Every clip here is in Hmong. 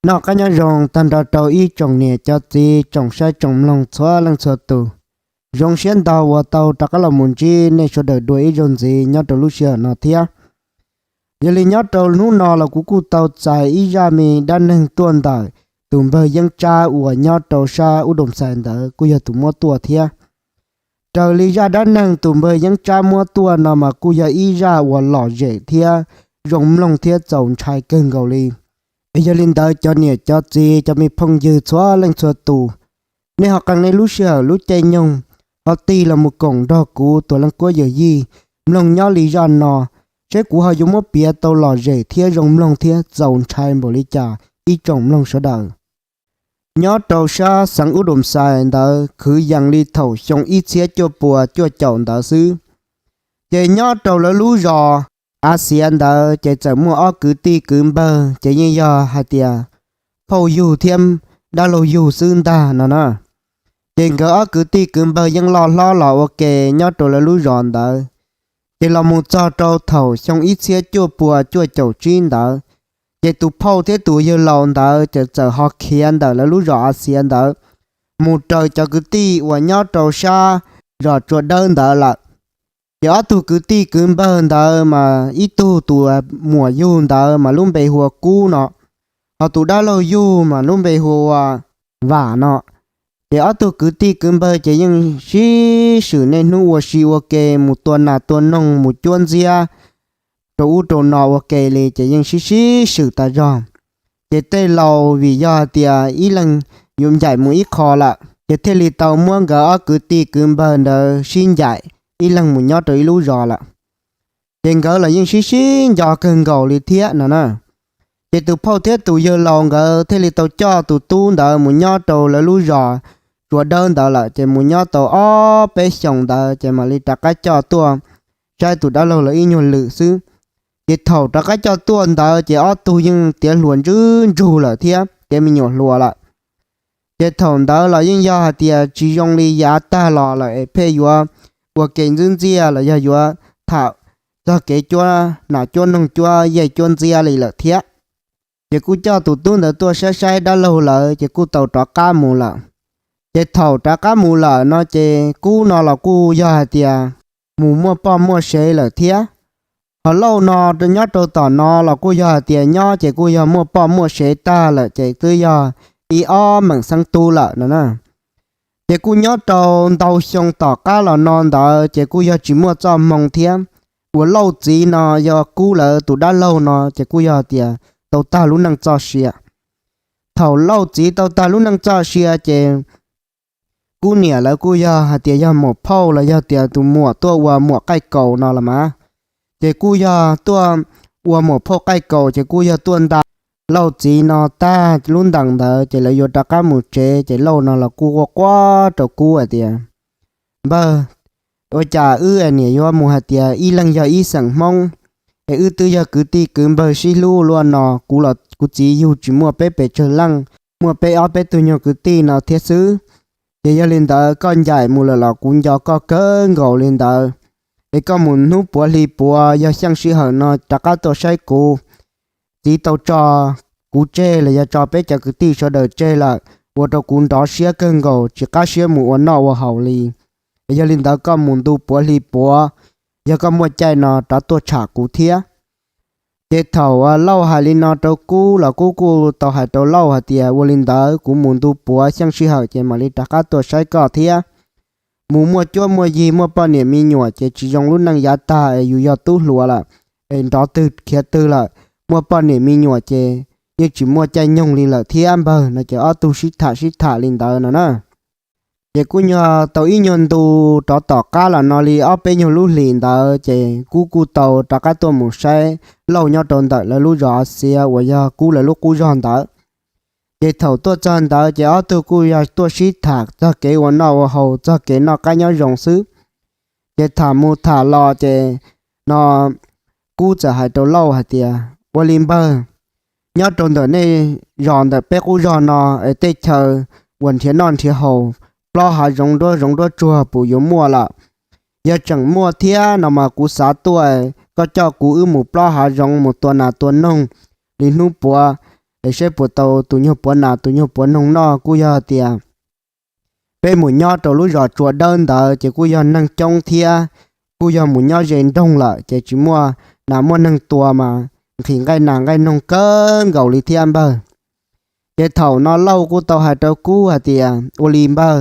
Noj qab nyob zoo tag nrho rau ib tsoom niam cov txiv tsoom saib tsoom mloog txhua leej txhua tus. Zoo siab ntau uas tau rov qab los mus ntsib nej sawv daws dua ib zaug ntxiv nyob rau lub sij hawm no thiab. Yog li nyob rau hnub no los kuv kuj tau txais ib zaj me dab neeg tuaj ntawm tus npawg Yeeb Tsab uas nyob rau sab Ub Doos Xais ntawd kuj yog tus muab tuaj thiab. Raws li zaj dab neeg tus npawg Yeeb Tsab muab tuaj no mas kuj yog ib zaj uas lom zem thiab zoo mloog thiab txaus ntshai kawg nkaus li. Es yog li ntawd cov niam cov txiv cov me phooj ywg txhua leej txhua tus, nej ho qee nej lub sij hawm lub caij nyoog ho tig los mus koom nrog kuv Tuam Leej Kuab Yawm Yij mloog nyob li zaj no, seb kuv ho yuav muab piav tau lom zem thiab zoo mloog thiab txaus ntshai npaum li cas ib tsoom mloog sawv daws. Nyob rau sab xeev Ub Doos Xais ntawd khwv yees li thaum xyoo ib txhiab cuaj puas cuaj caum ntawd xwb. Ces nyob rau lawv lub zos Av Xiav ntawd ces txawm muaj ob kwv tij kwv npawg ces yeej yog hais tias phauj yug thiab dab laug yug xwb ntag no na. Ces nkawd ob kwv tij kwv npawg yeej loj hlob los ua ke nyob rau lawv lub zos ntawd. Ces los mus txog rau thaum xyoo ib txhiab cuaj puas cuaj caum tsib ntawd, ces tus phauj thiab tus yawg laus ntawd ces txawm ho khiav ntawm lawv lub zos Av Xiav ntawd mus raws cov kwv tij uas nyob rau sab zos Tsua Dawb ntawd lawm. Ces ob tug kwv tij kwv npawg ntawd mas ib tug tus muam yug ntawd mas lub npe hu ua Kub no, ho tus dab laug yug mas lub npe hu ua Vam no. Ces ob tug kwv tij kwv npawg ces yeej sib swm niaj hnub ua si ua ke mus tua nas tua noog mus cuab ntxiab rau ub rau no ua ke li ces yeej sib sib swm tas zog. Ces tej laus vim yog hais tias ib leeg yuav ncaim mus ib qho lawm ces thiaj li tau muab nkawd ob kwv tij kwv npawg ntawd sib ncaim ib leeg mus nyob rau ib lub zos lawm. Ces nkawd los yeej sib sib nco kawg nkaus li thiab no na. Ces tus phauj thiab tus yawg laus nkawd thiaj li tau coj tus tub ntawd mus nyob rau lawv lub zos Tsua Dawb ntawd lawm, ces mus nyob tau ob peb xyoos ntawd ces mam li rov qab coj tuaj saib tus dab laug lawv ib nyuag lwm xwb. Ces thaum rov qab coj tuaj ntawd ces ob tug yeej tiav hluas ntswb ntsug lawm thiab tiav me nyuam hluas lawm. Ces thaum ntawd los yeej yog hais tias tsis zoo li yav tag los lawm es pheej yuav ua ke ntxwb ntxiaj los yog yuav tham txog kev cuab nas cuab noog cuab yaig cuab ntxiab li lawm thiab. Ces kuj coj tus tub ntawd tuaj saib saib dab laug lawm ces kuj tau rov qab mus lawm. Ces thaum rov qab mus lawm no ces Kub no los kuj yog hais tias mus muaj poj muaj sev lawm thiab. Ho Lauj no nyob rau tom no los kuj yog hais tias nyob ces kuj yog muaj poj muaj sev tag lawm ces twb yog ib ob meem xeeb tub lawm no na. Ces kuj nyob rau ntau xyoo tom qab los no ntawd ces kuj yog tsis muaj txoj hmoo thiab. Uas Lauj txiv no yog Kub lawv tus dab laug no ces kuj yog tias tau tag lub neej txoj sia. Thaum Lauj txiv tau tag lub neej txoj sia ces Kub niam lawv kuj yog hais tias yog muam phauj los yog tias tus muam tuaj ua muam qaij kaus no los mas, ces kuj yog tuaj ua muam phauj qaij kaus ces kuj yog tuaj nta Lauj txiv no tag lub ntees ntawd ces lawv yuav rov qab mus tsev ces Lauj no los kuj quaj quaj rau Kub hais tias, Npawg, ua cas wb niam yuav mus hais tias ib leeg yog ib xeem Hmoob, es wb twb yog kwv tij kwv npawg sib hlub luaj no, kuv los kuv txiv yug tsis muaj peb pes tsawg leej, muaj peb ob peb tug nyuag kwv tij no thiab xwb. Ces yog li ntawd koj ncaim mus lawm los kuv nco koj kawg nkaus li ntawd. Es koj mus hnub puav hli puav yog xyeej sij hawm no rov qab tuaj saib kuv. Txiv tau tso kuv tseg los yog tso peb cov kwv tij sawv daws tseg lawm, ua rau kuv nrov siab kawg nkaus tsis qab siab mus ua noj ua haus li. Es yog li ntawd koj mus ntu puav hli puav, yog koj muaj caij no rov tuaj tsham kuv thiab. Ces thaum Lauj hais li no rau Kub los Kub kuj tau hais rau Lauj hais tias, Ua li ntawd kuv mus ntu puav xyeej sij hawm ces mam li rov qab tuaj saib koj thiab. Mus muaj cuab muaj yig muaj poj niam me nyuam ces tsis zoo lub neej yav tag es yus yog tub hluas lawm, es nrov twg khiav twg lawm, muaj poj niam me nyuam ces yeej tsis muaj caij nyoog li lawm thiab npawg no. Ces ob tug sib tham sib tham li ntawd no na. Ces kuj nyuag tau ib nyuag ntu rov tom qab los no li ob peb nyuag lub hlis ntawd ces Kub kuj tau rov qab tuaj mus saib Lauj nyob rau ntawm lawv lub zos Av Xiav uas yog Kub lawv lub qub zog ntawd. Ces thaum tuaj txog ntawd ces ob tug kuj yog tuaj sib tham txog kev ua noj ua haus txog kev noj qab nyob zoo xwb. Ces tham mus tham los ces no Kub txawm hais rau Lauj hais tias, Ua li npawg, nyob rau ntawm nej zos ntawm peb qub zog no es tej chaw uas nrhiav noj nrhiav haus, plob hav zoov nruab zoov nruab tsuag puas yuav muaj lawm? Yog tseem muaj thiab no mas kuv xav tuaj, koj coj kuv wb mus plob hav zoov mus tua nas tua noog li hnub puav, es saib puas tau tus nyuag puav nas tus nyuag puav noog noj. Kuj yog tias peb mus nyob rau lub zos Tsua Dawb ntawd ces kuj yog neeg coob thiab, kuj yog mus nyob ze nroog lawm ces tsis muaj nas muaj noog tua mas nqhis nqaij nas nqaij noog kawg nkaus li thiab npawg. Ces thaum no Lauj kuj tau hais rau Kub hais tias, ua li npawg,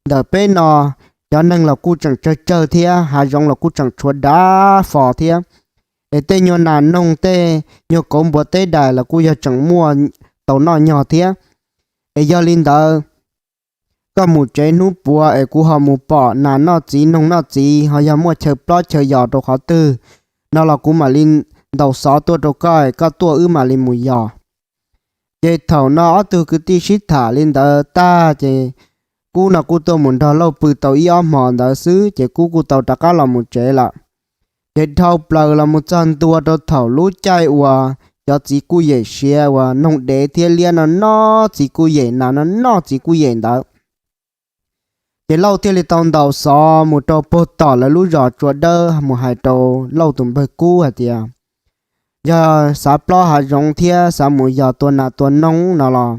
ntawm peb no cov neeg los kuj tseem tsawg tsawg thiab, hav zoov los kuj tseem tshuav dav fo thiab, es tej nyuag nas noog tej nyuag kauv npua teb dais los kuj yog tseem muaj tau noj nyog thiab. Es yog li ntawd, koj mus tsev hnub puav es kuv ho mus pom nas noj txiv noog noj txiv ho yog muaj chaw plob chaw yos rau qhov twg no los kuv mam li ntaus xov tuaj rau koj, koj tuaj wb mam li mus yos. Ces thaum no ob tug kwv tij sib tham li ntawd tag ces Kub no kuj tuaj mus nrog Lauj pw tau ib ob hmo ntawd xwb ces Kub kuj tau rov qab los mus tsev lawm. Ces dhau plaws los mus txog ntua rau thaum lub caij uas cov txiv kuj yem siav uas noog dev thiab liab no noj txiv kuj yem, nas no noj txiv kuj yem ntawd, ces Lauj thiaj li tau ntaus xov mus rau puag tom lawv lub zos Tsua Dawb mus hais rau Lauj tus npawg Kub hais tias, yog xav plob hav zoov thiab xav mus yos tua nas tua noog no los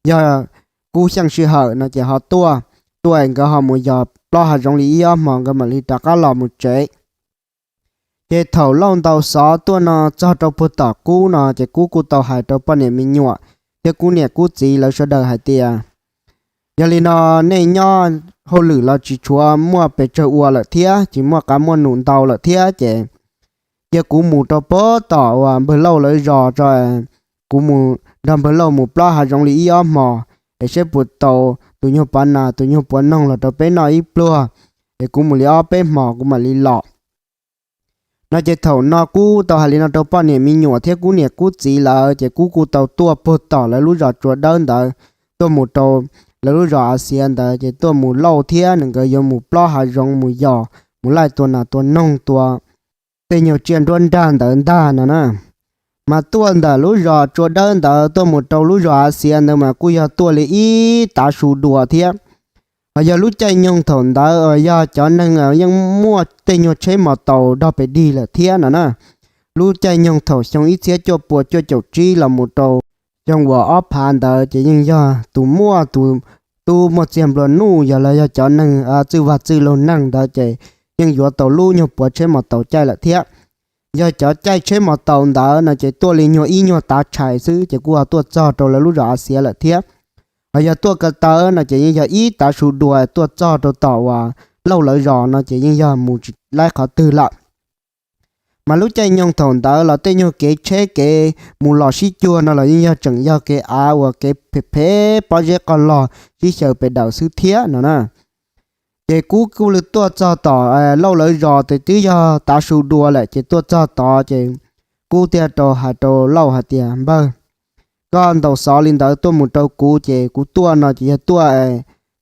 yog Kub xyeej sij hawm no ces ho tuaj, tuaj es nkawd ho mus yos plob hav zoov li ib ob hmo nkawd mam li rov qab los mus tsev. Ces thaum Lauj ntaus xov tuaj no txog rau puag tom Kub no ces Kub kuj tau hais rau poj niam me nyuam thiab Kub niam Kub txiv lawv sawv daws hais tias, yog li no nej nyob hauj lwm los tsis tshuav muaj pes tsawg ua lawm thiab, tsis muaj qav muaj num ntau lawm thiab ces cia kuv mus rau puag tom uas npawg Lauj lawv zos tso, kuv mus nrog npawg Lauj mus plob hav zoov li ib ob hmos es saib puas tau tus nyuag pov nas tus nyuag puav noog los rau peb noj ib pluag, es kuv mus li ob peb hmos kuv mam li los. No ces thaum no Kub tau hais li no rau poj niam me nyuam thiab Kub niam Kub txiv lawv ces Kub kuj tau tuaj puag tom lawv lub zos Tsua Dawb ntawd, tuaj mus rau lawv lub zos Av Xiav ntawd ces tuaj mus Lauj thiab nws nkawd yuav mus plob hav zoov mus yos mus laij tua nas tua noog tua tej nyuag tsiaj nruab nrag ntawd ntag no na. Mas tuaj ntawm lub zos Tsua Dawb ntawd tuaj mus rau lub zos Av Xiav ntawd mas kuj yog tuaj li ib tav su dua thiab. Ho yog lub caij nyoog thaum ntawd yog cov neeg yeej muaj tej nyuag tsheb mos taus dog pes dig lawm thiab no na. Lub caij nyoog thaum xyoo ib txhiab cuaj pua cuaj caum tsib los mus rau xyoo uas ob phav ntawd ces yeej yog tus muaj tus tub muaj txiag nplua nuj yog los yog cov neeg txwj vaj txwj laug neeg ntawd ces yeej yuav tau lub nyuag puav tsheb mos taus caij lawm thiab. Yog cov caij tsheb mos taus ntawd no ces tuaj li nyuag ib nyuag tav tshais xwb ces kuj ho tuaj txog rau lawv lub zos Av Xiav lawm thiab. Ho yog tuaj ko taw no ces yeej yog ib tav su dua tuaj txog rau tom uas Lauj lawv zos no ces yeej yog mus tsis laib qhov twg lawm. Mas lub caij nyoog thaum ntawd los tej nyuag kev tsheb kev mus los sib cuag no los yeej yog tseem yog kev av uas kev phem phem pob zeb qog log sib xyaw pes daws xwb thiab no na. Ces Kub kuj li tuaj txog tom Lauj lawv zos ces twb yog tav su dua lawm ces tuaj txog tod ces Kub thiaj rau hais rau Lauj hais tias, npawg, koj ntaus xov li ntawd tuaj mus rau kuv ces kuv tuaj no ces yog tuaj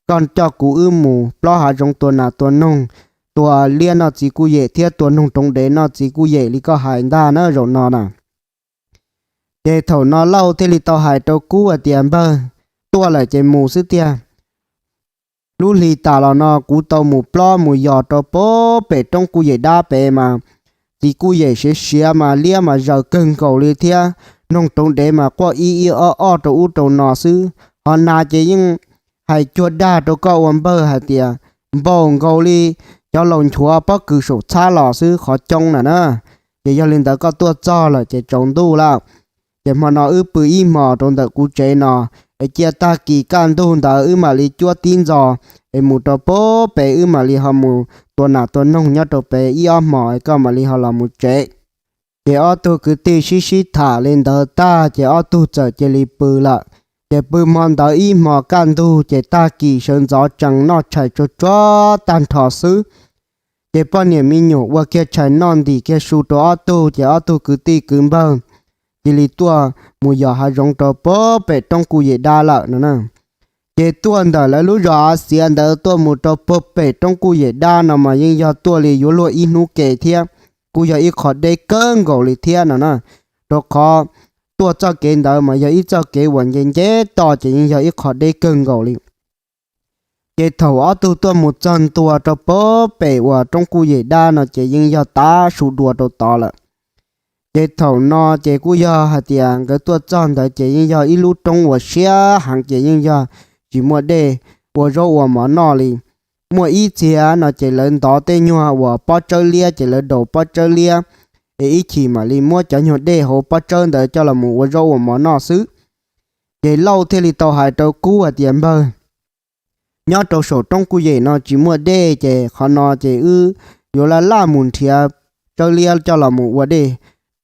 koj coj kuv wb mus plob hav zoov tua nas tua noog, tua liab noj txiv kuj yem thiab tua noog roov dev noj txiv kuj yem li koj hais ntag na zaum no na. Ces thaum no Lauj thiaj li tau hais rau Kub hais tias, npawg, tuaj lawm ces mus xwb tiag. Lub hli tas los no kuv tau mus plob mus yos rau puag pem roob kuj yem dab pem mas txiv kuj yem siav siav mas liab mas zaws kawg nkaus li thiab, noog roov dev mas quaj ib ib ob ob rau ub rau no xwb. Ho nas ces yeej hais cuag dag rau koj ua npawg hais tias npaum nkaus li cov laus nchuav pob kws saum txhab los xwb qhov coob na na. Ces yog li ntawd koj tuaj txog lawm ces tsaus ntuj lawm. Ces hmo no wb pw ib hmos rau ntawm kuv tsev no, es cia tag kis kaj ntug ntawd wb mam li cuab tib ntxo es mus rau puag pem, wb mam li ho mus tua nas tua noog nyob rau pem ib ob hmos es koj mam li ho los mus tsev. Ces ob tug kwv tij sib sib tham li ntawd tag ces ob tug txawm cia li pw lawm. Ces pw hmo ntawd ib hmos kaj ntug ces tag kis sawv ntxov tsees noj tshais tsuag tsuag tag nrho xwb. Ces poj niam me nyuam ua kiag tshais noj ntim kiag su rau ob tug ces ob tug kwv tij kwv npawg cia li tuaj mus yos hav zoov rau puag pem roob kuj yem dab lawm no na. Ces tuaj ntawm lawv lub zos Av Xiav ntawd tuaj mus rau puag pem roob kuj yem dab no mas yeej yog tuaj li yuav luag ib hnub ke thiab, kuj yog ib qho deb kawg nkaus li thiab no na. Rau qhov tuaj txoj kev ntawd mas yog ib txoj kev uas nce nce toj ces yeej yog ib qho deb kawg nkaus li. Ces thaum ob tug tuaj mus txog ntua rau puag pem uas roob kuj yem dab no ces yeej yog tav su dua rau tod lawm. Ces thaum no ces kuj yog hais tias nkawd tuaj txog ntawd ces yeej yog ib lub roob uas siab heev ces yeej yog tsis muaj dej ua zaub ua mov noj li. Muaj ib txhia no ces lawv ntov tej nyuag uas pob tsawb liab ces lawv daus pob tsawb liab es ib chim mam li muab cov nyuag dej hauv pob tsawb ntawd coj los mus ua zaub ua mov noj xwb. Ces Lauj thiaj li tau hais rau Kub hais tias, Npawg, nyob rau saum roob Kuj Yem no tsis muaj dej ces qhov no ces wb yuav laj laj mus nrhiav tsawb liab coj los mus ua dej,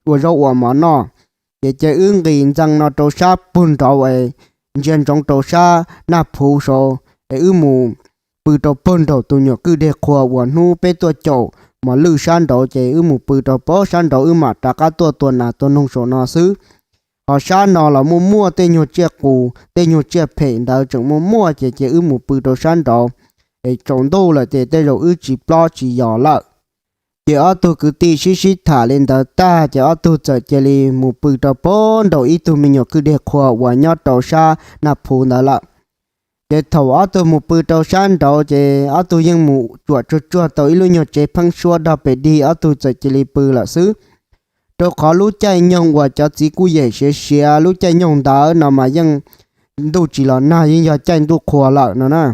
ua zaub ua mov noj. Ces cia wb nqis ntxees no rau sab puag nraud es ntsia ntsoov rau sab Naj Phuv saud es wb mus pw rau puag nraum tus nyuam kwj dej qhua uas hnub peb tuaj caum mos lwj sab nraud ces wb mus pw rau puag sab nraud wb mam rov qab tuaj tua nas tua noog saum no xwb. Ho sab no los muaj muaj tej nyuag tsiaj qus tej nyuag tsiaj phem ntawd tseem muaj muaj ces cia wb mus pw rau sab nraud es tsaus ntuj lawm ces tej zaum wb tsis plob tsis yos lawm. Ces ob tug kwv tij sib sib tham li ntawd tag ces ob tug txawm cia li mus pw rau puag nraum ib tug me nyuam kwj dej qhua uas nyob rau sab Naj Phuv ntawd lawm. Ces thaum ob tug mus pw rau sab nraud ces ob tug yeej mus tsuam tsuag tsuag tau ib lub nyuag tsev pheeb suab dog pes dig ob tug txawm cia li pw lawm xwb. Rau qhov lub caij nyoog uas cov txiv Kuj Yem siav siav lub caij nyoog ntawd no mas yeej ntuj tsis los nag yeej yog caij ntuj qhua lawm no na.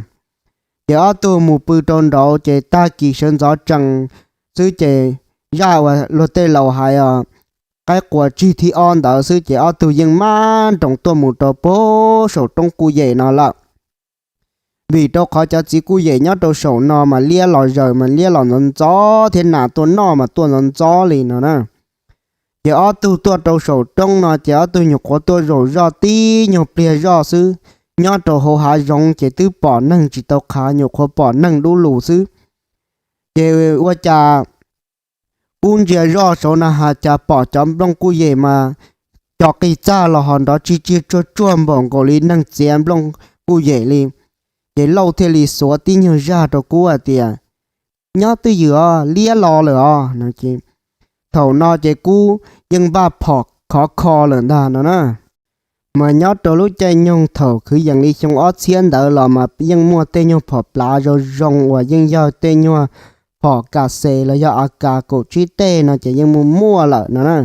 Ces ob tug mus pw rau nraud ces tag kis sawv ntxov tsees xwb ces zaj uas luag tej laus hais os, qaib qua tsig thib ob ntawd xwb ces ob tug yeej maj nroos tuaj mus rau puag saum roob Kuj Yem no lawm. Vim rau qhov cov txiv Kuj Yem nyob rau saum no mas liab los zaws mas liab los ntxov ntxov thiab nas tuaj noj mas tuaj ntxov ntxov li no na. Ces ob tug tuaj rau saum roob no ces ob tug nyuam qhuav tuaj zaum zoj tib nyuag pliag zoj xwb, nyob rau hauv hav zoov ces twb pom neeg tsis tau qhav nyuam qhuav pom neeg dub lus xwb. Ces ua cas Kub ntsia zoj saud no has cas pom cov nplooj Kuj Yem mas co qis txaj los ho nrov tsig tsig tsuag tsuag npaum nkaus li neeg txiav nplooj Kuj Yem li. Ces Lauj thiaj li xuav tib nyuag zaj rau Kub hais tias, Nyob twj ywm os, liab los lawm os no. Thaum no ces Kub yeej npaj phom khov kho lawm ntag no na. Mas nyob rau lub caij nyoog thaum kwv yees li xyoo ob txhiab ntawd los mas yeej muaj tej nyuag phom plav zoo zoo uas yeej yog tej nyuag phom kas xes los yog a kas kaum tsib teg no ces yeej muaj muaj lawm no na.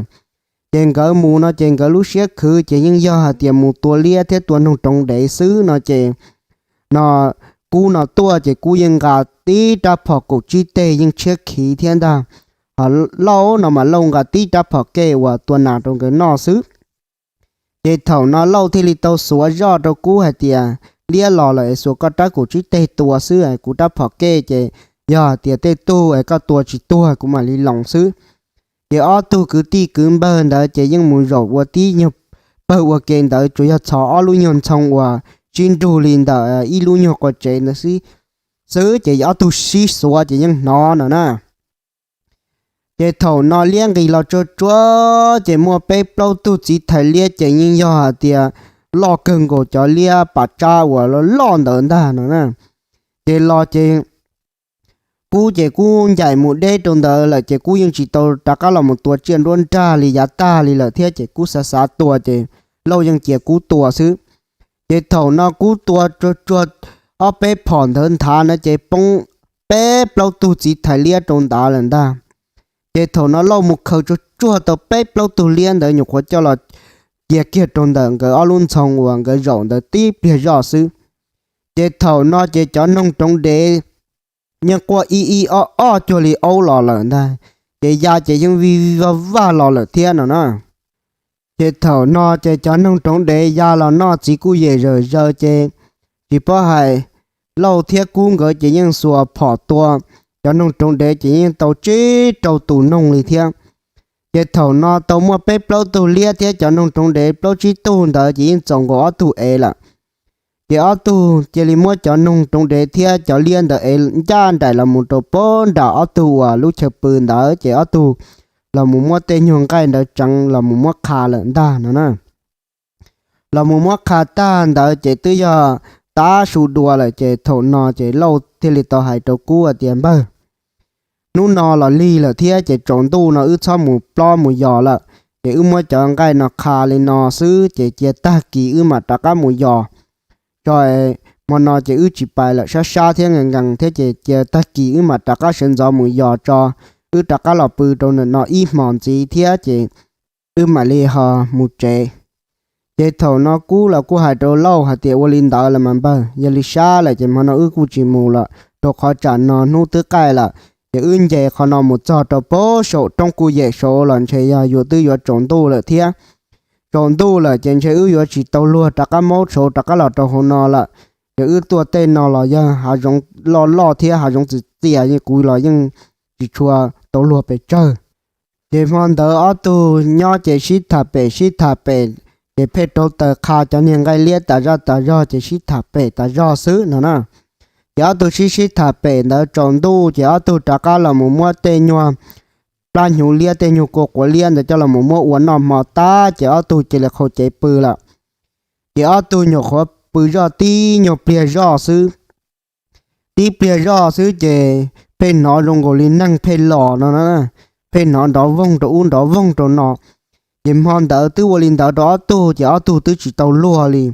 Ces nkawd mus no ces nkawd lub siab khwv ces yeej yog hais tias mus tua liab thiab tua noog roov dev xwb no ces no Kub no tuaj ces Kub yeej nqa tib rab phom kaum tsib teg yeej tshiab khiv thiab ntag. Ho Lauj no mas Lauj nqa tib rab phom kej uas tua nas rau nkawd noj xwb. Ces thaum no Lauj thiaj li tau xuav zoj rau Kub hais tias, Liab los lawm es xuas koj rab kaum tsib teg tua xwb, kuv rab phom kej ces yog hais tias tej tug es koj tua tsis tuag kuv mam li loos xwb. Ces ob tug kwv tij kwv npawg ntawd ces yeej mus zaum ua tib nyuag pawg ua ke ntawd tsuas yog txhos ob lub nyuag ntxhoo uas sib nrug li ntawm ib lub nyuag qua tsev ntawd xwb, ces ob tug sib xuav ces yeej hnov no na. Ces thaum no liab nqis los tsuag tsuag ces muaj peb plaub tug txiv thais liab ces yeej yog hais tias loj kawg nkaus cov liab pam tsab uas loj loj ntawd ntag no na. Ces los ces Kub ces Kub ncaim mus deb rau ntawd lawm ces Kub yeej tsis tau rov qab los mus tua tsiaj nruab nrag li yav tag li lawm thiab ces Kub xav xav tua ces Lauj yeej cia Kub tua xwb. Ces thaum no Kub tua tsuag tsuag ob peb phom ntawd nthav na ces poob peb plaub tug txiv thais liab rau ntawd lawm ntag. Ces thaum no Lauj mus khaws tsuag tsuag tau peb plaub tug liab ntawd nyuam qhuav coj los cia kiag rau ntawm nkawd ob lub ntxhoo uas nkawd zaum ntawd tib pliag zoj xwb. Ces thaum no ces cov noog roov dev yeej quaj ib ib ob ob cuag li aub los lawm ntag, ces ya ces yeej vij vij vaj vaj los lawm thiab no na. Ces thaum no ces cov noog roov dev ya los noj txiv kuj yem zawm zaws ces tsis paub hais, Lauj thiab Kub nkawd ces yeej xuas phom tua cov noog roov dev ces yeej tau tsib rau tus noog li thiab. Ces thaum no tau muaj peb plaub tug liab thiab cov noog roov dev plaub tsib tug ntawd ces yeej txaus nkaus ob tug ev lawm. Ces ob tug cia li muab cov noog roov dev thiab cov liab ntawd ev ncaj nraim los mus rau pab nram ob tug uas lub chaw pw ntawd ces ob tug los mus muab tej nyuag nqaij ntawd tseev los mus muab qha lawm ntag no na. Los mus muab qha tag ntawd ces twb yog tav su dua lawm ces thaum no ces Lauj thiaj li tau hais rau Kub hais tias, Npawg, hnub no los lig lawm thiab ces tsaus ntuj no wb txhob mus plob mus yos lawm, ces wb muab cov nqaij no qha li no xwb ces cia tag kis wb mam rov qab mus yos tso. Hmo no ces wb tsis pais lawm, sab sab thiab nkees nkees thiab ces cia tag kis wb mam rov qab sawv ntxov mus yos tso. Wb rov qab los pw rau ntawm no ib hmos ntxiv thiab ces wb mam li ho mus tsev. Ces thaum no Kub los kuj hais rau Lauj hais tias, Ua li ntawd los mas npawg, yog li sab lawm ces hmo no wb kuj tsis mus lawm, rau qhov tsam no hnub twb qaij lawm. Ces wb nce qhov no mus txog rau pem saum roob Kuj Yem saud los ntshe yog yuav twb yuav tsaus ntuj lawm thiab. Tsaus ntuj lawm ces ntshe wb yuav tsis tau luag rov qab maub saud rov qab los rau hauv no lawm. Ces wb tuaj tej no los yog hav zoov loj loj thiab hav zoov txias txias, kuv los yeej tsis tshua tau luag pes tsawg. Ces hmo ntawd ob tug nyob ces sib tham pem sib tham pem, ces pheej rauv taws qha cov niag nqaij liab tas zaj tas zog ces sib tham pem tas zog xwb no na. Ces ob tug sib sib tham pem ntawd tsaus ntuj ces ob tug rov qab los mus muab tej nyuag plab hnyuv liab tej nyuag kua quav liab ntawd coj los mus muab ua noj hmo tag ces ob tug cia li qhau cev pw lawm. Ces ob tug nyuam qhuav pw zoj tib nyuag pliag zoj xwb. Tib pliag zoj xwb ces pheej hnov zoo nkaus li neeg pheej los no na, pheej hnov nrov voog rau ub nrov voog rau no. Ces hmo ntawd twb ua li ntawd rau ob tug ces ob tug twb tsis tau luag li.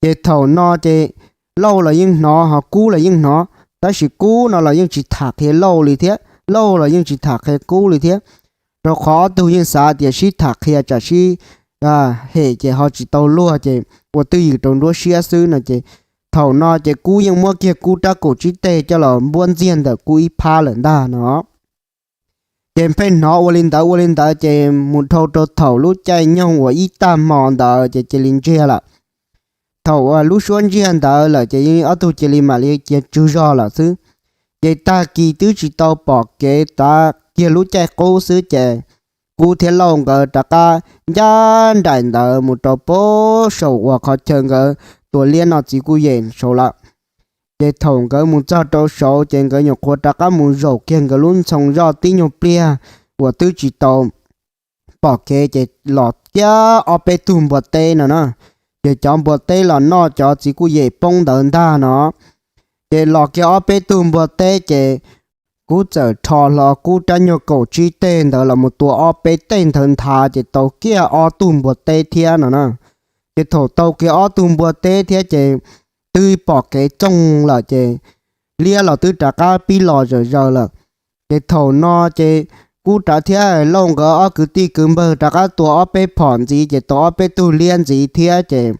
Ces thaum no ces Lauj los yeej hnov ho Kub los yeej hnov, tab sis Kub no los yeej tsis tham qhia Lauj li thiab, Lauj los yeej tsis tham qhia Kub li thiab. Rau qhov ob tug yeej xav tias sib tham qhia tsam sib hem ces ho tsis tau luag ces ua twj ywm rau nruab siab xwb no ces thaum no ces Kub yeej muab kiag Kub rab kaum tsib teg coj los npuab ntxiag ntawm Kub ib phab lawm ntag no. Ces pheej hnov ua li ntawd ua li ntawd ces mus dhau rau thaum lub caij nyoog uas ib tag hmo ntawd ces cia li ntsiag lawm. Thaum uas lub suab ntsiag ntawd lawm ces ob tug cia li mam li cia tswg zog lawm xwb. Ces tag kis twb tsis tau pom kev tav kiag lub caij qub xwb ces Kub thiab Lauj nkawd rov qab ncaj nraim ntawd mus rau pem saum uas qhov chaw nkawd tua liab noj txiv kuj yem saud lawm. Ces thaum nkawd mus txog rau saud ces nkawd nyuam qhuav rov qab mus zaum kiag nkawd lub ntxhoo zoj tib nyuag pliag uas twb tsis tau pom kev ces los kiag ob peb tug npua teb no na. Ces cov npua teb los noj cov txiv kuj yem poob ntawd ntag no. Ces los kiag ob peb tug npua teb ces Kub txawm rho hlo Kub rab nyuag kaum tsib teg ntawd los mus tua ob peb teg nthawv nthav ces tau kiag ob tug npua teb thiab no na. Ces thaum tau kiag ob tug npua teb thiab ces twb pom kev txoog lawm ces liab los twb rov qab pib los zom zaws lawm. Ces thaum no ces Kub rov thiab Lauj nkawd ob kwv tij kwv npawg rov qab tua ob peb phom ntxiv ces tau ob peb tug liab ntxiv thiab ces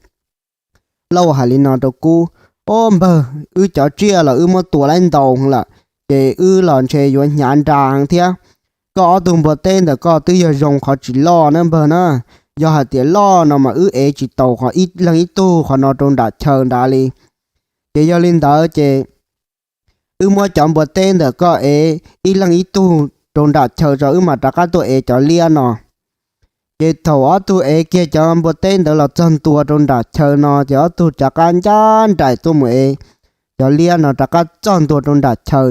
Lauj hais li no rau Kub, Ob npawg, wb cov tsiaj los wb muab tua laib ntau lawm, ces wb los ntshe yuav hnyav nra heev thiab. Koj ob tug npua teb ntawm koj twb yog zoo qhov tsis loj na npawg na. Yog hais tias loj no mas wb ev tsis tau qhov ib leeg ib tug qhov no rau nram chaw nrad li. Ces yog li ntawd ces wb muab cov npua teb ntawm koj ev ib leeg ib tug rau nram chaw tso wb mam rov qab tuaj ev cov liab no. Ces thaum ob tug ev kiag cov npua teb ntawd los txog ntua rau nram chaw no ces ob tug rov qab ncaj nraim tuaj mus ev cov liab no rov qab txog ntua rau nram chaw.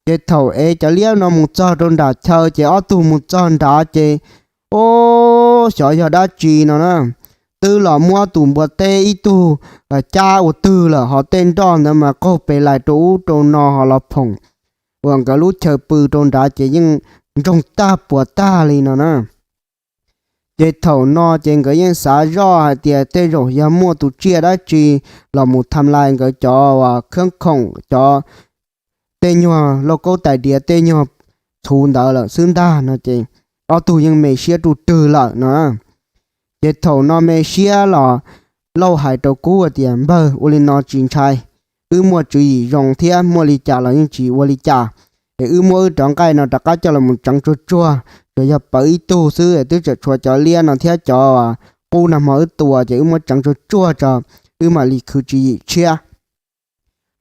Ces thaum ev cov liab no mus txog rau nram chaw ces ob tug mus txog nrad ces, Ob, xyov yog dab tsi no na. Twb los muab tus npua teb ib tug cab ua twg lawm ho tej nroj ntawd mas qaug pes lais rau ub rau no ho los phoom uas nkawd lub chaw pw rau nrad ces yeej ntsoog tag puas tag li no na. Ces thaum no ces nkawd yeej xav zoj hais tias tej zaum yog muaj tus tsiaj dab tsi los mus tham lais nkawd cov uas khab khoom cov tej nyuag lauj kaub tais diav tej nyuag txhuv ntawd lawm xwb ntag no ces ob tug yeej me siab ruj rwg lawm no. Ces thaum no me siab los Lauj hais rau Kub tias, Npawg, ua li no tsis ntshai, wb muaj tswv yim zoo thiab muaj li cas los yeej tsis ua li cas. Es wb muab wb cov nqaij no rov qab coj los mus tseev tsuag tsuag, tsuas yog pawv ib tug xwb es twb tseem tshuav cov liab no thiab cov qub nag hmo wb tua ces wb muab tseev tsuag tsuag tso, wb mam li khwv tswv yim tshiab.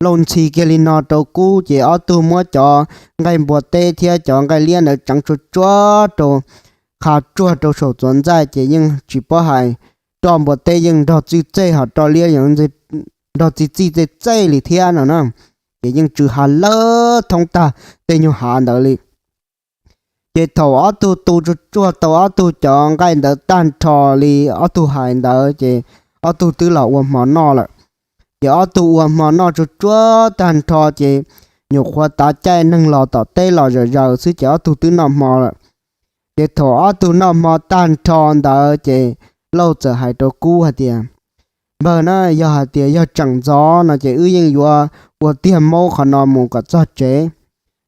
Lauj ntxhi kiag li no rau Kub ces ob tug muab cov nqaij npua teb thiab cov nqaij liab ntawd tseev tsuag tsuag rau, qha tsuag rau saum txuas ntxaij ces yeej tsis paub hais, roj npua teb yeej nrog txij txej ho roj liab nrog txij txij txej txej li thiab no na. Ces yeej tsw ha lawb thoob tag tej nyuag hav ntawd li. Ces thaum ob tug tu tsuag tsuag tau ob tug cov nqaij ntawd tag nrho li ob tug hais ntawd ces ob tug twb los ua hmo noj lawm. Ces ob tug ua hmo noj tsuag tsuag tag nrho ces nyuam qhuav tav caij neeg los tom teb los zom zaws xwb ces ob tug twb noj hmo lawm. Ces thaum ob tug noj hmo tag nrho ntawd ces Lauj txawm hais rau Kub hais tias, Npawg na, yog hais tias yog tseem ntxov no ces wb yeej yuav ua tiag maub qhov no mus kom txog tsev.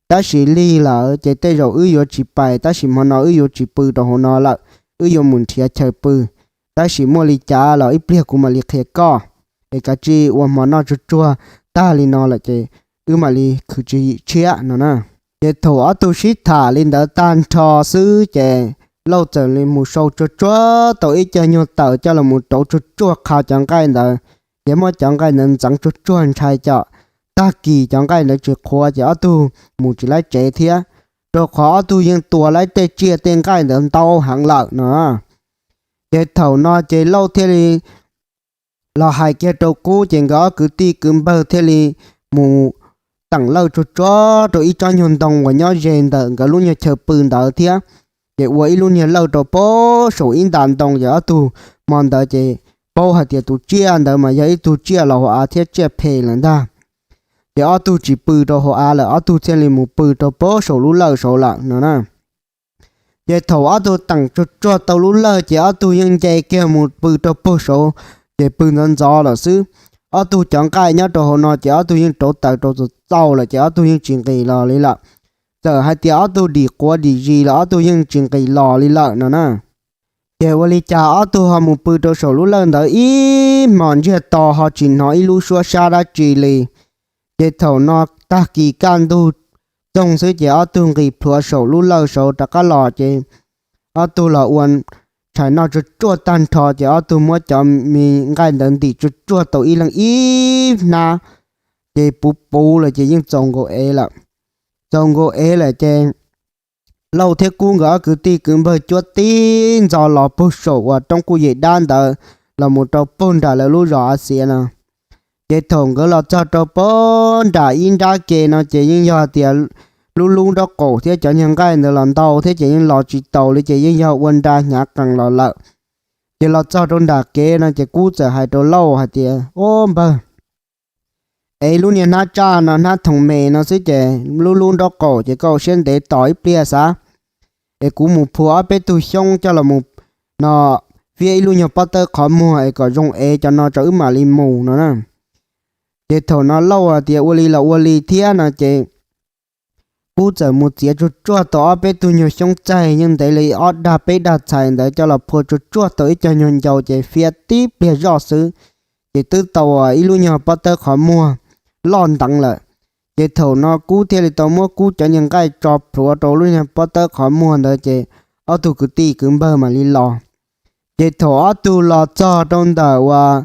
Tab sis lig lawm ces tej zaum wb yuav tsis pais, tab sis hmo no wb yuav tsis pw rau hauv no lawm. wb yuav mus nrhiav chaw pw, tab sis muaj li cas los ib pliag kuv mam li qhia koj. Es kav tsij ua hmo noj tsuag tsuag tag li no lawm ces wb mam li khwv tswv yim tshiab no na. Ces thaum ob tug sib tham li ntawd tag nrho xwb ces Lauj txawm li mus sau tsuag tsuag tau ib co nyuag taws coj los mus rauv tsuag tsuag qha cov nqaij ntawd, ces muab cov nqaij ntawd ntxeev tsuag tsuag ntshai kom tag kis cov nqaij ntawd tsis qhuav ces ob tug mus tsis laib tsev thiab, rau qhov ob tug yeej tua laib tej tsiaj tej nqaij ntawd ntau heev lawm no. Ces thaum no ces Lauj thiaj li los hais kiag rau Kub ces nkawd ob kwv tij kwv npawg thiaj li mus teem Lauj tsuag tsuag rau ib tsob nyuag ntoo uas nyob ze ntawm nkawd lub nyuag chaw pw ntawd thiab. Ces ua ib lub niag lawj rau pem saum ib nta ntoo ces ob tug hmo ntawd ces paub hais tias tus tsiaj ntawd mas yog ib tug tsiaj los hauv av thiab tsiaj phem lawm ntag. Ces ob tug tsis pw rau hauv av lawm, ob tug thiaj li mus pw rau pem saum lub lawj saud lawm no na. Ces thaum ob tug teem tsuag tsuag tau lub lawj ces ob tug yeej nce kiag mus pw rau pem saud, ces pw ntxov ntxov lawm xwb. Ob tug cov nqaij nyob rau hauv no ces ob tug yeej rauv taws rau txaus txaus lawm ces ob tug yeej tsis nqis los li lawm. Txawm hais tias ob tug dim quav dim zis los ob tug yeej tsis nqis los li lawm no na. Ces ua li cas ob tug ho mus pw rau saum lub lawj ntawd ib hmos ntsiag to ho tsis hnov ib lub suab sab dab tsi li. Ces thaum no tag kis kaj ntug txoog xwb ces ob tug nqis plhuav saum lub lawj saud rov qab los ces ob tug los ua tshais noj tsuag tsuag tag nrho ces ob tug muab cov me nqaij ntawd ntim tsuag tsuag tau ib leeg ib hnab, ces puv puv lawm ces yeej txaus nkaus ev lawm. Txaus nkaus ev lawm ces Lauj thiab Kub nkawd ob kwv tij kwv npawg cuab tib ntxo los puag saum uas roob Kuj Yem Dab ntawd los mus rau puag nram lawv lub zos Av Xiav no. Ces thaum nkawd los txog rau puag nram ib nrab ke no ces yeej yog tias lub lub nraub qaum thiab cov nyuag nqaij ntawd los ntau thiab ces yeej los tsis taus li ces yeej yog ua nra hnyav qees los lawm. Ces los txog rau nram kev no ces Kub txawm hais rau Lauj hais tias, Ob npawg, ev lub niag hnab tsaj no hnab thoom me no xwb ces lub lub nraub qaum ces koj ua siab ntev tos ib pliag xav, es kuv mus phua ob peb tug xyoob coj los mus no fiab ib lub nyuag pob tawb qhov muag es kom zoo ev cov no rau wb mam li mus no na. Ces thaum no Lauj hais tias ua li los ua li thiab no ces Kub txawm mus txiav tsuag tsuag tau ob peb tug nyuag xyoob txaig yeej ntev li ob dag peb dag txhais ntawd coj los phua tsuag tsuag tau ib co nyuag ncau ces fiab tib pliag zoj xwb, ces twb tau ib lub nyuag pob tawb qhov muag loj nteev lawm. Ces thaum no Kub thiaj li tau muab Kub cov nyuag nqaij tso plhuav rau lub nyuag pob tawb qhov muag ntawd ces ob tug kwv tij kwv npawg mam li los. Ces thaum ob tug los txog rau ntawm uas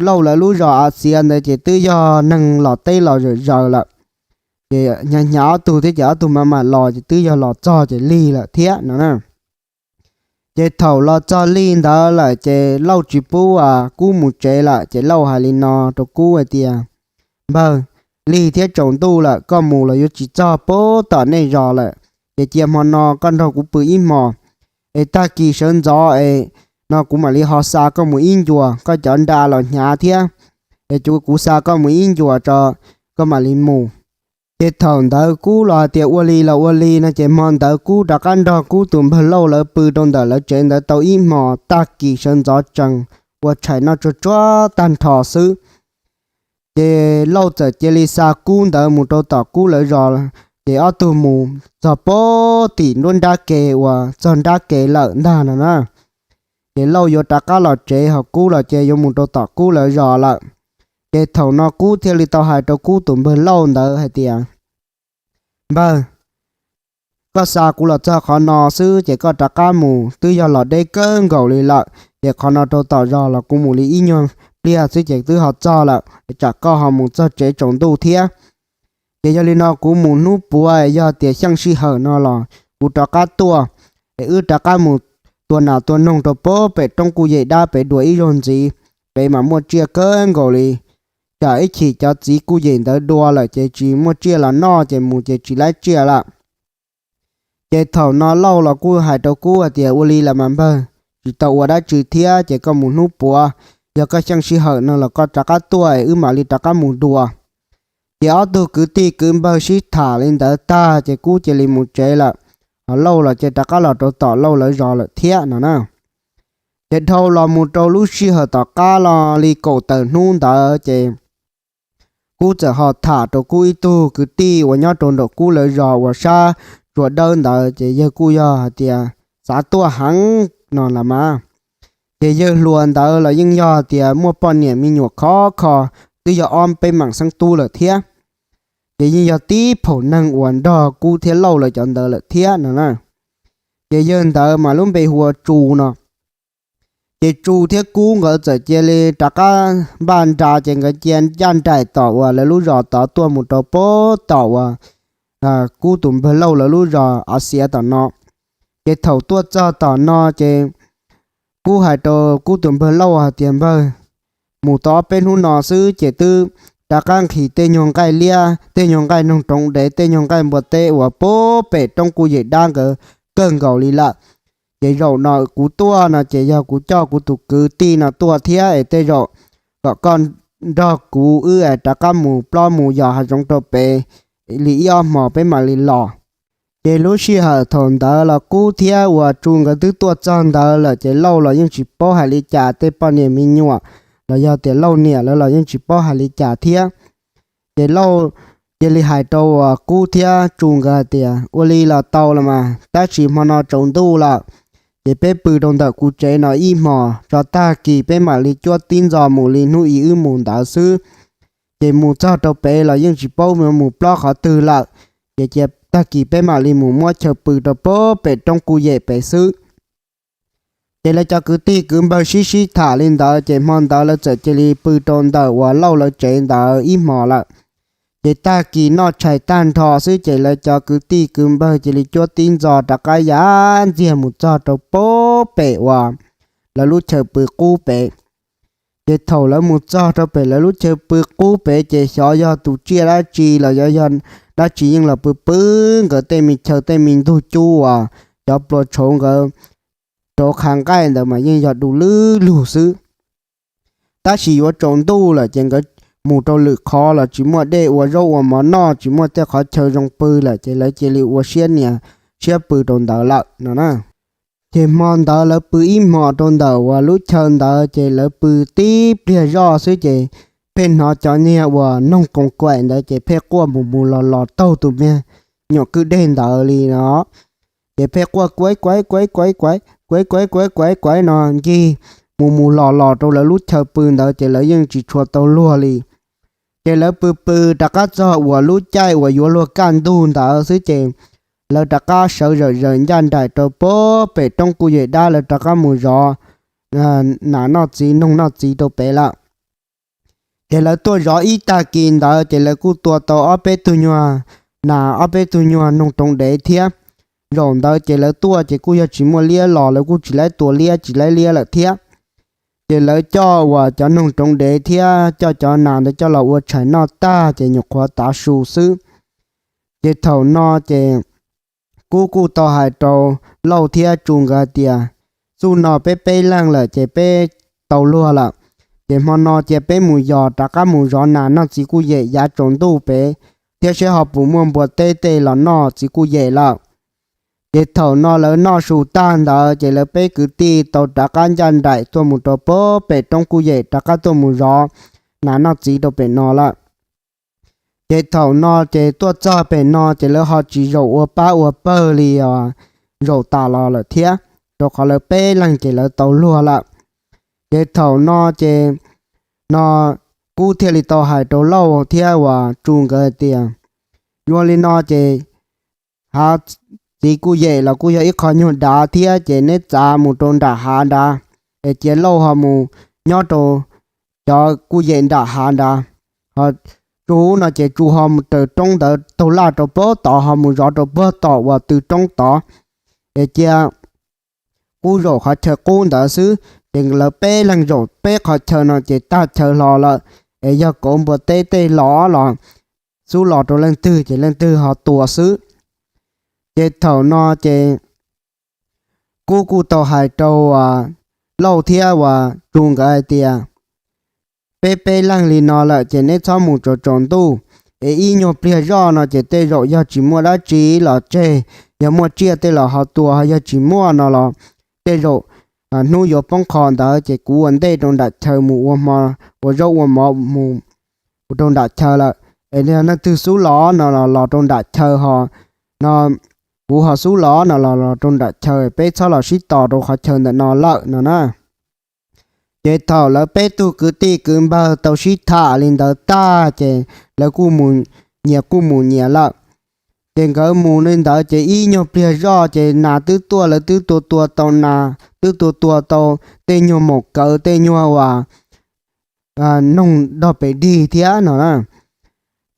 Lauj lawv lub zos Av Xiav ntawd ces twb yog neeg los teb los zawm zaws lawm. Ces hnyav hnyav ob tug thiab ces ob tug mam mam los ces twb yog los txog ces lig lawm thiab no na. Ces thaum los txog lig ntawd lawm ces Lauj tsis pub Kub mus tsev lawm ces Lauj hais li no rau Kub hais tias, Npawg, lig thiab tsaus ntuj lawm, koj mus los yuav tsis txog puag tom nej zos lawm, ces cia hmo no koj nrog kuv pw ib hmos, es tag kis sawv ntxov es no kuv mam li ho xa koj mus ib ncua, koj cov nra los hnyav thiab, es kuv xa koj mus ib ncua tso, koj mam li mus. Ces thaum ntawd Kub los hais tias ua li los ua li no ces hmo ntawd Kub rov qab nrog Kub tus npawg Lauj lawv pw rau ntawm lawv tsev ntawd tau ib hmos, tag kis sawv ntxov tsees ua tshais noj tsuag tsuag tag nrho xwb. Ces Lauj txawm cia li xa Kub ntawd mus rau tom Kub lawv zos, ces ob tug mus txog puag tim nruab nrab ke uas txog nrab ke lawm ntag no na. Ces Lauj yuav rov qab los tsev ho Kub los ces yuav mus rau tom Kub lawv zos lawm. Ces thaum no Kub thiaj li tau hais rau Kub tus npawg Lauj ntawd hais tias, Npawg, koj xa kuv los txog qhov no xwb ces koj rov qab mus, twb yog los deb kawg nkaus li lawm, ces qhov no rau tom zos los kuv mus li ib nyuag pliag xwb ces twb ho txog lawm, tsam koj ho mus txog tsev tsaus ntuj thiab. Ces yog li no kuv mus hnub puav, yog tias xyeej sij hawm no los kuv rov qab tuaj, es wb rov qab mus tua nas tua noog rau puag pem roob Kuj Yem Dab pem dua ib zaug ntxiv, pem mas muaj tsiaj kawg nkaus li. Tsam ib chim cov txiv Kuj Yem ntawd dua lawm ces tsis muaj tsiaj los noj ces mus ces tsis laib tsiaj lawm. Ces thaum no Lauj los kuj hais rau Kub hais tias, Ua li los mas npawg, tsis tau ua dab tsi thiab ces koj mus hnub puav, yog koj xyeej sij hawm no los koj rov qab tuaj es wb mam li rov qab mus dua. Ces ob tug kwv tij kwv npawg sib tham li ntawd tag ces Kub cia li mus tsev lawm, ho Lauj los ces rov qab los rau tom Lauj lawv zos lawm thiab no na. Ces dhau los mus rau lub sij hawm tom qab los li kaum tawm hnub ntawd ces Kub txawm ho tham rau Kub ib tug kwv tij uas nyob rau nraum Kub lawv zos uas sab tsua dawb ntawd ces yawg kuj yog hais tias xav tuaj heev, no los mas. Ces yawg hluas ntawd los yeej yog tias muaj poj niam me nyuam khov kho, twb yog ob peb mam xeeb tub lawm thiab. Ces yeej yog tib phaum neeg uas nrog Kub thiab Lauj lawv cov ntawd lawm thiab no na. Ces yawg ntawd mas lub npe hu ua Tsu no. Ces Tsu thiab Kub nkawd txawm cia li rov qab npaj nra, ces nkawd cia ncaj nraim tom uas lawv lub zos tod tuaj mus rau pem tom uas Kub tus npawg Lauj lawv lub zos av xiav tom no. Ces thaum tuaj txog tom no ces Kub hais rau Kub tus npawg Lauj hais tias, Npawg, mus tau ob peb hnub no xwb ces twb rov qab nqhis tej nyuag nqaij liab, tej nyuag nqaij noog roov dev, tej nyuag nqaij npua teb uas pem roob Kuj Yem Dab nkawd kawg nkaus li lawm. Ces zaum no kuv tuaj no ces yog kuv coj kuv tus kwv tij no tuaj thiab es tej zaum kom koj nrog kuv wb es rov qab mus plob mus yos hav zoov rau pem li ib ob hmos peb mam li los. Ces lub sij hawm thaum ntawd los Kub thiab uas Tsu nkawd twb tuaj txog ntawd lawm, ces Lauj los yeej tsis paub hais li cas, tej poj niam me nyuam los yog tias Lauj niam lawv los yeej tsis paub hais li cas thiab. Ces Lauj cia li hais rau uas Kub thiab Tsu nkawd hais tias, Ua li los tau los mas, tab sis hmo no tsaus ntuj lawm, ces peb pw rau ntawm kuv tsev no ib hmos, tso tag kis peb mam li cuab tib ntxo mus li hnub ib wb mus ntawd xwb. Ces mus txog rau pem los yeej tsis paub mus plob qhov twg lawm, ces cia tag kis peb mam li mus muab chaw pw rau pem roob Kuj Yem pem xwb. Ces lawv cov kwv tij kwv npawg sib sib tham li ntawd, ces hmo ntawd lawv txawm cia li pw rau ntawm uas Lauj lawv tsev ntawd ib hmos lawm. Ces tag kis noj tshais tag nrho xwb, ces lawv cov kwv tij kwv npawg cia li cuab tib ntxo rov qab ya ntxiag mus txog rau pem uas lawv lub chaw pw qub pem. Ces thaum lawv mus txog rau pem lawv lub chaw pw qub pem, ces xyov yog tus tsiaj dab tsi los yog dab tsi yeej los pw pw nkawd tej me chaw tej me ntug cub uas cov plua tshauv nkawd rauv qha nqaij ntawd mas yeej yog du lwb lug xwb. Tab sis yuav tsaus ntuj lawm ces nkawd mus rau lwm qhov los tsis muaj dej ua zaub ua mov noj, tsis muaj tej qhov chaw zoo pw lawm, ces lawv cia li ua siab nias siab pw rau ntawd lawm no na. Ces hmo ntawd lawv pw ib hmos rau ntawm uas lub chaw ntawd, ces lawv pw tib pliag zoj xwb ces pheej hnov cov niag uas noog koos kaim ntawd ces pheej quaj mus mus los los taug tus me nyuam kwj deg ntawd li no. Ces pheej quaj kuaib kuaib kuaib kuaib kuaib kuaib kuaib kuaib kuaib kuaib no ncig mus mus los los rau lawv lub chaw pw ntawd, ces lawv yeej tsis tshua tau luag li. Ces lawv pw pw rov qab txog uas lub caij uas yuav luag kaj ntug ntawd xwb, ces lawv rov qab sawv zawm zaws ncaj nraim rau pem roob Kuj Yem Dab, lawv rov qab mus zov nas noj txiv noog noj txiv rau pem lawm. Ces lawv tuaj zov ib tag kis ntawd, ces lawv kuj tua tau ob peb tug nyuag nas ob peb tug nyuag noog roov dev thiab. Zaum ntawd ces lawv tuaj ces kuj yog tsis muaj liab los lawv kuj tsis laib tua liab tsis laib liab lawm thiab. Ces lawv coj uas cov noog roov dev thiab coj cov nas ntawd coj los ua tshais noj tag ces nyuam qhuav tav su xwb. Ces thaum no ces Kub kuj tau hais rau Lauj thiab Tsu nkawd hais tias, Xub no peb peb leeg lawm ces peb tau luag lawm, ces hmo no cia peb mus yos rov qab mus zov nas noj txiv Kuj Yem yav tsaus ntuj pem, thiab seb ho puas muaj npua teb tej los noj txiv Kuj Yem lawm. Ces thaum no lawv noj su tag ntawd ces lawv peb kwv tij tau rov qab ncaj nraim tuaj mus rau pem roob Kuj Yem rov qab tuaj mus zov nas noj txiv rau pem no lawm. Ces thaum no ces tuaj txog pem no ces lawv ho tsis zaum ua pab ua pawg li os, zaum tas los lawm thiab, rau qhov lawv peb leeg ces lawv tau luag lawm. Ces thaum no ces no Kub thiaj li tau hais rau Lauj thiab uas Tsu nkawd hais tias, Ua li no ces hav txiv Kuj Yem los kuj yog ib qho nyuag dav thiab, ces neb txav mus rau nram hav nrad, es cia Lauj ho mus nyob rau cov Kuj Yem nram hav nrad, ho Tsu no ces Tsu ho mus raws roob ntawd taug laj rau pem tod ho mus zov rau pem tom uas tw roob tod, es cia Kub zaum qhov chaw qub ntawd xwb. Ces lawv peb leeg zaum peb qhov chaw no ces tag chaw hlo lawm, es yog kauv npua teb tej los los xub los rau leej twg ces leej twg ho tua xwb. Ces thaum no ces Kub kuj tau hais rau uas Lauj thiab uas Tsu nkawd hais tias, Peb peb leeg li no lawm ces neb txhob mus tsaus tsaus ntuj, es ib nyuag pliag zoj no ces tej zaum yog tsis muaj dab tsi los tseg, yog muaj tsiaj tej los ho tua, ho yog tsis muaj no los tej zaum hnub yuav poob qho ntawd ces kuv ua ntej rau nram chaw mus ua hmo, ua zaub ua mov mus rau nram chaw lawm. Es yog leej twg xub los no los los rau nram chaw ho no, kuv ho xub los no los los rau nram chaw, peb txhob los sib tos rau qhov chaw ntawm no lawm no na. Ces thaum lawv peb tug kwv tij kwv npawg tau sib tham li ntawd tag ces lawv kuj mus, nyias kuj mus nyias lawm. Ces nkawd mus li ntawd ces ib nyuag pliag zoj ces nas twb tuaj, lawv twb tua tua tau nas, twb tua tua tau tej nyuag maum kawv, tej nyuag uas noog dog pes dig thiab no na.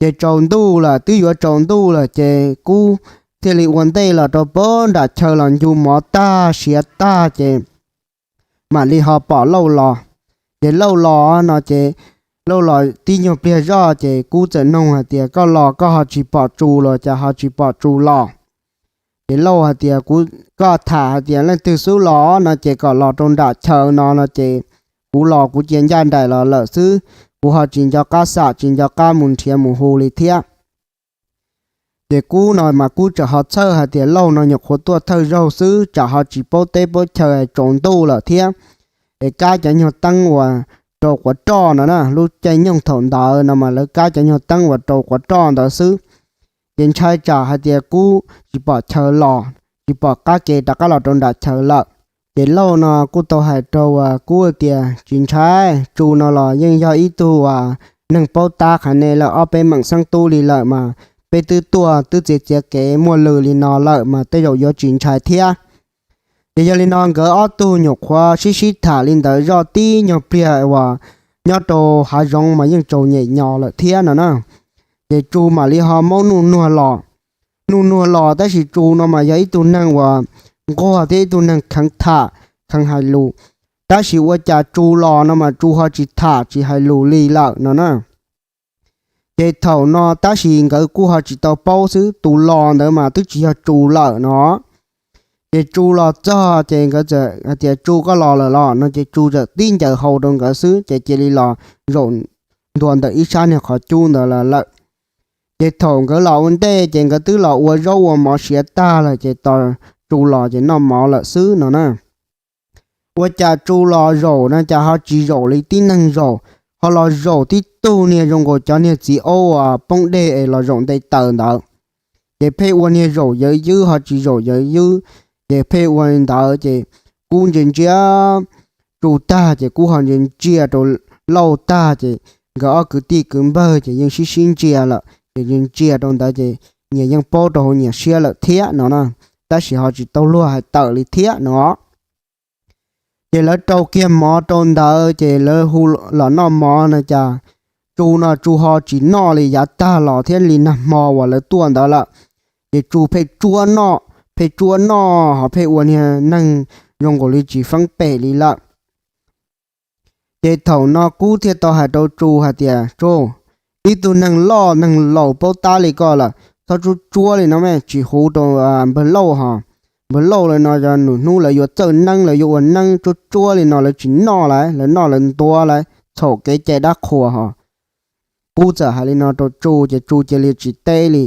Ces tsaus ntuj lawm, twb yuav tsaus ntuj lawm ces Kub thiaj li ua ntej los rau pem nram chaw los ncu mov tag siav tag ces mam li ho pom Lauj los. Ces Lauj los no ces Lauj los tib nyuag pliag zoj ces Kub txawm noog hais tias, Koj los koj ho tsis pom Tsu los cas ho tsis pom Tsu los? Ces Lauj hais tias, Kuv, koj tham hais tias leej twg xub los no ces kom los rau nram chaw no no ces kuv los kuv cia ncaj nraim los lawm xwb, kuv ho tsis nco qab xam, tsis nco qab mus nrhiav mus hu li thiab. Ces Kub no mas Kub tseem ho txhawj hais tias Lauj no nyuam qhuav tuaj thawj zaug xwb, tsam ho tsis paub teb paub chaw, tsaus ntuj lawm thiab. Es kab cov nyuag teeb uas rau quav roj no na, lub caij nyoog thaum ntawd no mas lawv kab cov nyuag teeb uas rau quav roj ntawd xwb. Ces ntshai tsam hais tias Kub tsis pom chaw los, tsis pom qab kev rov qab los rau nram chaw lawm. Ces Lauj no kuj tau hais rau Kub tias, Tsis ntshai, Tsu no los yeej yog ib tug uas neeg paub tab qhav ne lawm, ob peb meem xeeb tub li lawm mas peb twb tuaj twb txiav txiav kev muaj lw li no lawm mas tej zaum yuav tsis ntshai thiab. Ces yog li no nkawd ob tug nyuam qhuav sib sib tham li ntawd zoj tib nyuag pliag uas nyob rau hav zoov mas yeej tsaus nyem nyo lawm thiab no na. Ces Tsu mam li ho maub nuj nuag los. Nuj nuag los tab sis Tsu no mas yog ib tug neeg uas nquag thiab ib tug neeg kheev tham kheev hais lus, tab sis ua cas Tsu los no mas Tsu ho tsis tham tsis hais lus li lawm no na. Ces thaum no tab sis nkawd kuj ho tsis tau paub xwb, tus los ntawd mas twb tsis yog Tsu lawm no. Ces Tsu los txog ces nkawd txawm hais tias, Tsu, koj los lawm los no ces Tsu txawm tib ncaws hau rau nkawd xwb ces cia li los zaum ntua ntawm ib sab niag qhov cub ntawd lawm. Ces thaum nkawd los ua ntej ces nkawd twb los ua zaub ua mov siav tag lawm ces tos Tsu los ces noj mov lawm xwb no na. Ua cas Tsu los zaum no cas ho tsis zaum li tib neeg zaum, ho los zaum tib tug niag zoo nkaus cov niag txiv aub uas poob dej es los zaum nte taws ntawd. Ces pheej ua niag zaum yawv ywb ho tsis zaum yawv ywb, ces pheej ua li ntawd ces Kub ntsia ntsia Tsu tag ces Kub ho ntsia ntsia rau Lauj tag ces nkawd ob kwv tij kwv npawg ces yeej sib sib ntsia lawm ces ntsia ntsia rau ntawd ces nyias yeej paub rau hauv nyias siab lawm thiab no na, tab sis ho tsis tau luag hais tawm li thiab no. Ces lawv rau kiag mov rau ntawd ces lawv hu los noj mov no cas Tsu no Tsu ho tsis noj li, yav tag los thiab li nag hmo uas lawv tuaj ntawd lawm. Ces Tsu pheej tsuab noj, pheej tsuab noj ho pheej ua niag neeg zoo nkaus li tsis feeb pem li lawm. Ces thaum no Kub thiaj tau hais rau Tsu hais tias, Tsu, ib tug neeg loj neeg laus paub tab li koj lawm, txhob tsuab tsuab li no mas tsis huv rau npawg Lauj ho. Npawg Lauj li no nws hnub lawv yuav txawj neeb lawv yuav ua neeb, tsuab tsuab li no lawv tsis noj lawm, lawv noj lawv ntuav lawm, txhaum kev cai dab qhuas ho. Kub txawm hais li no rau Tsu ces Tsu cia li tsis teb li,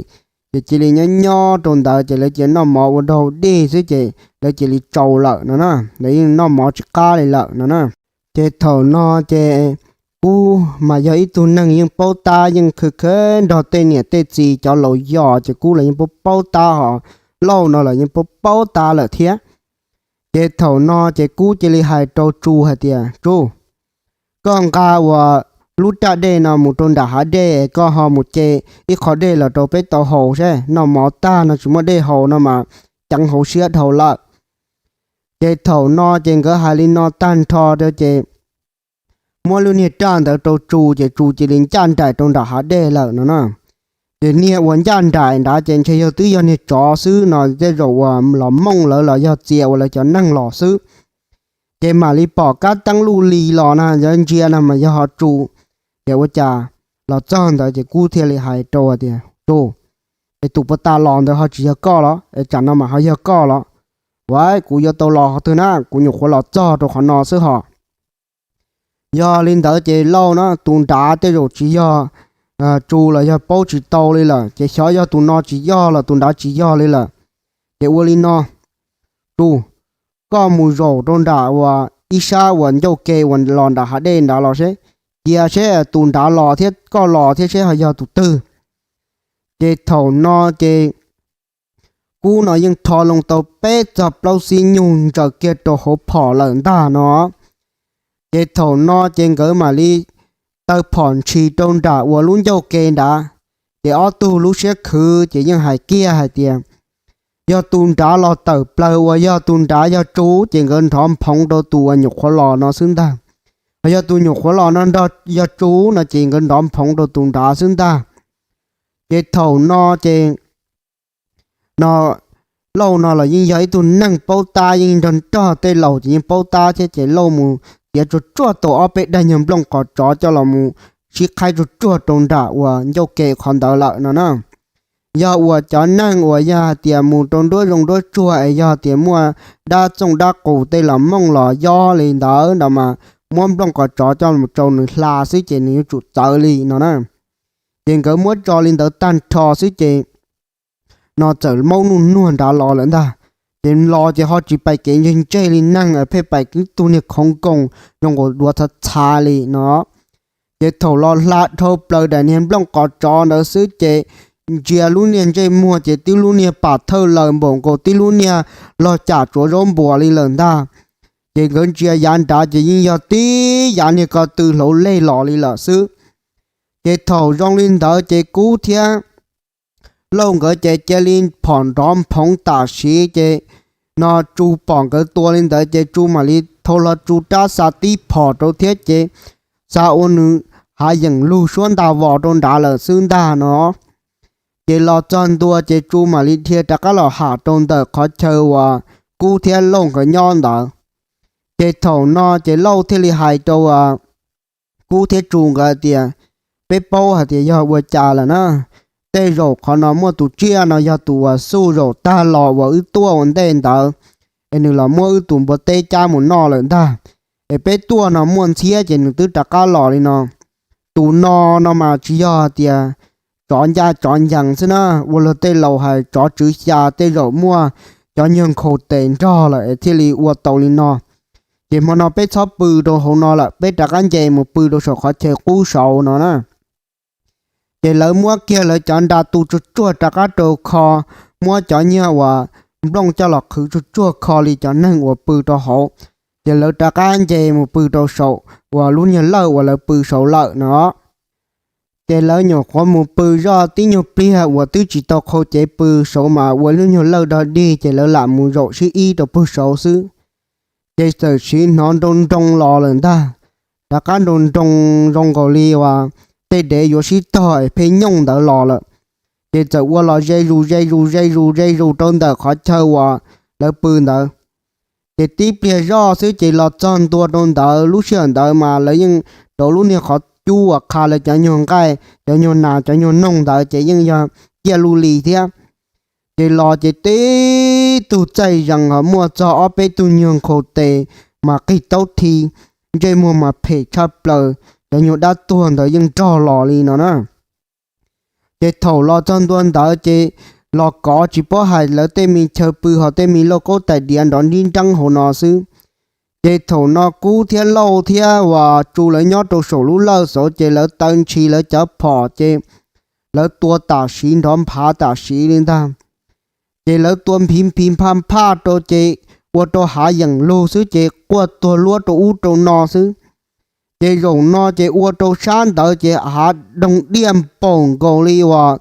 ces cia li nyob nyob rau ntawd ces lawv cia noj mov ua dog dig xwb ces lawv cia li tsau lawm no na, lawv yeej noj mov tsis qab li lawm no na. Ces thaum no ces Kub mas yog ib tug neeg yeej paub tab, yeej khwv khwv nrog tej niam tej txiv cov laus yos ces Kub los yeej paub paub tab ho, Lauj no los yeej paub paub tab lawm thiab. Ces thaum no ces Kub cia li hais rau Tsu hais tias, Tsu, koj nqa uas lub raj dej no mus rau nram hav dej, koj ho mus ce ib qho dej los rau peb tau haus seb, noj mov tag no tsis muaj dej haus no mas ceev hauv siab dhau lawm. Ces thaum no ces nkawd hais li no tag nrho rau ces muab lub niag raj ntawd rau Tsu ces Tsu cia li ncaj nraim rau nram hav dej lawm no na. Ces niag uas ncaj nraim nrad ces ntshe yog twb yog niag tsov xwb no, tej zaum uas los mooj lawv los yog txia ua lawv cov neeg los xwb. Ces mam li pom kab teeb luj li los na, yog ntsia no mas yog ho Tsu. Ces ua cas los txog ntawd ces Kub thiaj li hais rau tias, Tsu, es tus puas tas los ntawd ho tsis yog koj los? Es tsam no mas ho yog koj los? Ua, kuv yuav tau los qhov twg na, kuv nyuam qhuav los txog rau qhov no xwb ho. Yog li ntawd ces Lauj na, tus nrad tej zaum tsis yog Tsu los yog paub tsis tau li lawm, ces xyov yog tus no tsis yog los tus nrad tsis yog li lawm. Ces ua li no, Tsu, koj mus zaum rau nram uas ib sab uas ncauj ke uas los nram hav dej nrad los seb, cia seb tus nrad los thiab koj los thiab seb ho yog tus twg. Ces thaum no ces kub no yeej rho loo tau peb txog plaub xib nyug ntsaws kiag rau hauv phom lawm ntag no. Ces thaum no ces nkawd mam li taw phom ntshis rau nram uas lub ncauj ke nrad. Ces ob tug lub siab khwv ces yeej hais kiag hais tias, yog tus nrad los tawm plaws uas yog tus nrad yog Tsu ces nkawd nrov nphoov rau tus uas nyuam qhuav los no xwb ntag. Hos yog tus nyuam qhuav los no nrog yog Tsu no ces nkawd nrov nphoov rau tus nrad xwb ntag. Ces thaum no ces no Lauj no los yeej yog ib tug neeg paub tab, yeej nrog nrog tej laus ces yeej paub tab thiab. Ces Lauj mus txiav tsuag tsuag tau ob peb daim nyuag nplooj qos tsov coj los mus sib qhaib tsuag tsuag rau nram uas ncauj ke qhov ntawd lawm no na. Yog uas cov neeg uas yog hais tias mus rau nruab zoov nruab tsuag es yog tias muaj dab txooj dab qus tej los mooj los yob li ntawd no mas muab nplooj qos tsov coj mus rau nws hla xwb ces nws yuav tsum txawv li no na. Ces nkawd muab tso li ntawd tag nrho xwb ces no txawm maub nuj nuag nrad los lawm ntag. Ces los ces ho tsis pais kev ntseg ntseg li neeg, pheej pais ib tug niag khoov nkoos zoo nkaus duav txhav txhav li no. Ces thaum los hla dhau plaws daim niag nplooj qos tsov ntawd xwb ces ntsia lub niag ntsej muag ces tib lub niag pam thawj laws npaum nkaus tib lub niag log cam tsuav zaub npuas li lawm ntag. Ces nkawd ntsia yav nrad ces yeej yog tib yav niag ko tw hlauv leg los li lawm xwb. Ces thaum zoo li ntawd ces Kub thiab Lauj nkawd ces cia li phom nrov nphoov tam sim ces no Tsu pom nkawd tua li ntawd ces Tsu mam li thau hlo Tsu rab xa tib phom rau thiab ces xa ua nws hav yeem lug suab nta vos rau nrad lawm xwb ntag no. Ces los txog ntua ces Tsu mam li dhia rov qab los ham rau ntawm qhov chaw uas Kub thiab Lauj nkawd nyob ntawd. Ces thaum no ces Lauj thiaj li hais rau Kub thiab Tsu nkawd tias, peb paub hais tias yog ua cas lawm na. Tej zaum qhov no muaj tus tsiaj no yog tus uas xuj zaum tag los uas wb tuaj ua ntej ntawd, es nws los muab wb tus npua teb cab mus noj lawm ntag. Es peb tuaj no muaj ntxhiab ces nws twb rov qab los li no. Tus no no mas tsis yog hais tias tsov ncaj tsov ncees xwb na, ua luag tej laus hais tsov tswv xya tej zaum muaj cov nyuag nkhaus tes nrog lawm es thiaj li ua tau li no. Ces hmo no peb txhob pw rau hauv no lawm, peb rov qab nce mus pw rau saum qhov chaw qub saud no na. Ces lawv muab kiag lawv cov nra tu tsuag tsuag rov qab rau kho, muab cov nyuag uas nplooj coj los qhwv tsuag tsuag kho li cov neeg uas pw rau hauv. Ces lawv rov qab nce mus pw rau saum uas lub nyuag lawj uas lawv pw saud lawm no. Ces lawv nyuam qhuav mus pw zoj tib nyuag pliag uas twb tsis tau qhau cev pw saud mas ua lub nyuag lawj dog dig ces lawv lam mus zaum sib ib rau pug saud xwb. Ces txawm siv hnov nroo nroo los lawm ntag. Rov qab nroo nroo zoo nkaus li uas tej dev yuav sib tog es pheej nyooj ntawd los lawm. Ces txawm ua los ze zus ze zus ze zus ze zus rau ntawm qhov chaw uas lawv pw ntawd. Ces tib pliag zoj xwb ces los txog ntua rau ntawd, lub sij hawm ntawd mas lawv yeej rauv lub niag qhov cub uas qha lawv cov nyuag nqaij, cov nyuag nas, cov nyuag noog ntawd ces yeej yog ciaj luj li thiab. Ces los ces tib tug txaij zees ho muaj txog ob peb tug nyuag nkhaus tes mas qig taub thi, ntsej muag mas phem tshaj plaws, cov nyuag dab tuag ntawd yeej nrog los li no na. Ces thaum los txog ntua ntawd ces los kov tsis paub hais lawv tej me chaw pw ho tej me lauj kaub tais diav nrov nrib nreeb hauv no xwb. Ces thaum no Kub thiab Lauj thiab uas Tsu lawv nyob rau saum lub lawj xauv ces lawv taw ntshis lawv cov phom ces lawv tua tam sim nrov nphav tam sim li ntag. Ces lawv tua nphiv nphiv nphaj nphaj rau ces ua rau hav yeem lug xwb ces quaj tuag luab rau ub rau no xwb. Ces zaum no ces ua rau sab ntawd ces hav doog diaj npaum nkaus li uas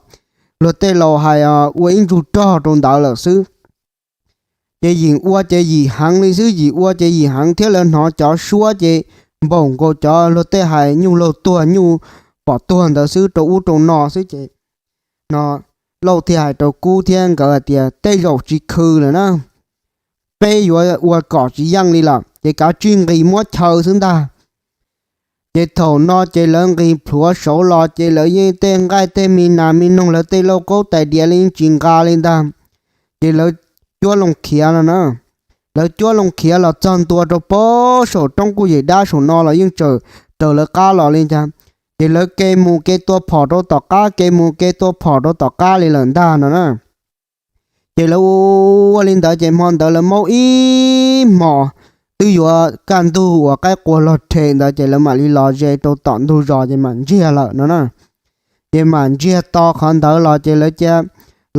luag tej laus hais ua ib ntsug rog rau ntawd lawm xwb. Ces yim ua ces yim heev li xwb, yim ua ces yim heev thiab lawv hnov cov suab ces npaum nkaus cov luag tej hais nyuj laug tuag nyuj pom tuag ntawd xwb rau ub rau no xwb ces no Lauj thiaj hais rau Kub thiab nkawd hais tias tej zaum tsis khw lawm na, peb yuav ua kom tsis yeej li lawm ces kav tsij nqis muab chaw xwb ntag. Ces thaum no ces lawv nqis plhuav saud los ces lawv yeej tej nqaij tej me nas me noog lawv tej lauj kaub tais diav li yeej tsis nqa li ntag. Ces lawv cuab loo khiav no na, lawv cuab loo khiav los txog ntua rau pab saum roob kuj yim dab saum no los yeej tsaws raws lawv qab los li ntag. Ces lawv ke mus ke tua phom rau tom qab, ke mus ke tua phom rau tom qab li lawm ntag no na. Ces lawv ua li ntawd ces hmo ntawd lawv maub ib hmos, twb yuav kaj ntug uas qaib qua log rhe ntawd ces lawv mam li los ze rau tom ntug zos ces mam ntsiag lawm no na. Ces mam ntsiag to qhov ntawd los ces lawv cia